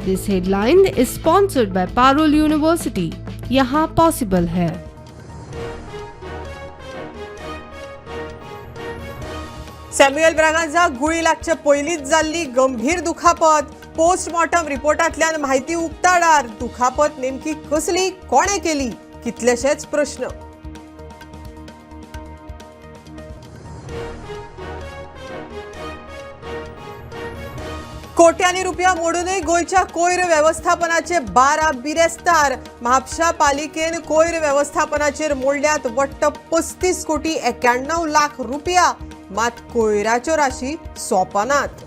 This headline is sponsored by Parul University. यहाँ possible है। Samuel Braganza गुळी लागचे पयलींच जाल्ली गंभीर दुखापत. पोस्टमॉर्टम रिपोर्टांतल्यान म्हायती उक्ताडार. दुखापत नेमकी कसली, कोणे केली, कितलेशेच प्रश्न. कोट्यांनी रुपया मोडूनय गोंयच्या कोयर वेवस्थापनाचे 12 बिरेस्तार. म्हापशा पालिकेन कोयर वेवस्थापनाचेर मोडल्यात वट्ट 35 कोटी 91 लाख रुपया. मात कोयराच्यो राशी सोंपनात.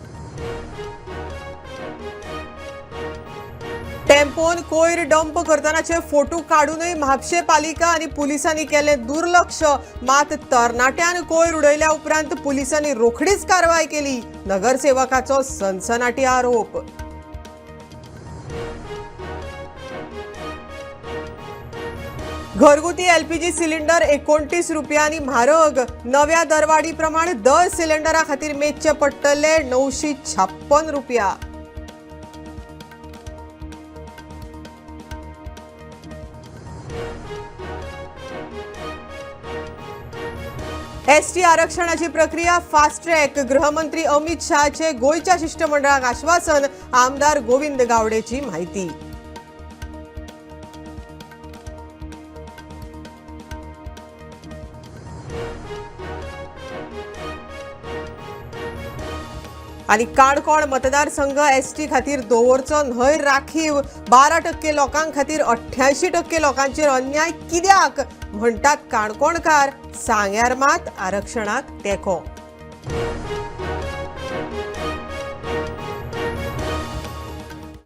टेम्पोन कोयर डंप करतनाचे फोटो काडूनय म्हापशे पालिका आनी पुलिसांनी केलें दुर्लक्ष. मात तरणाट्यान कोयर उडयल्या उपरांत पुलिसांनी रोखडीच कारवाय केली. नगरसेवकाचो सनसनाटी आरोप. घरगुती एलपीजी सिलिंडर 29 रुपयांनी म्हारग. नव्या दरवाडी प्रमाण दर सिलिंडरा खातीर मेजचे पडटले 956 रुपया. एसटी आरक्षणाची प्रक्रिया फास्ट ट्रॅक. गृहमंत्री अमित शहाचे गोंयच्या शिष्टमंडळाक आश्वासन. आमदार गोविंद गावडेची माहिती. आणि काणकोण मतदारसंघ एसटी खातीर दवरचो न्हय राखीव. 12% लोकां खातीर 88% लोकांचेर अन्याय कित्याक म्हणटात काणकोणकार. सांग्यार मात आरक्षणाक तेंको.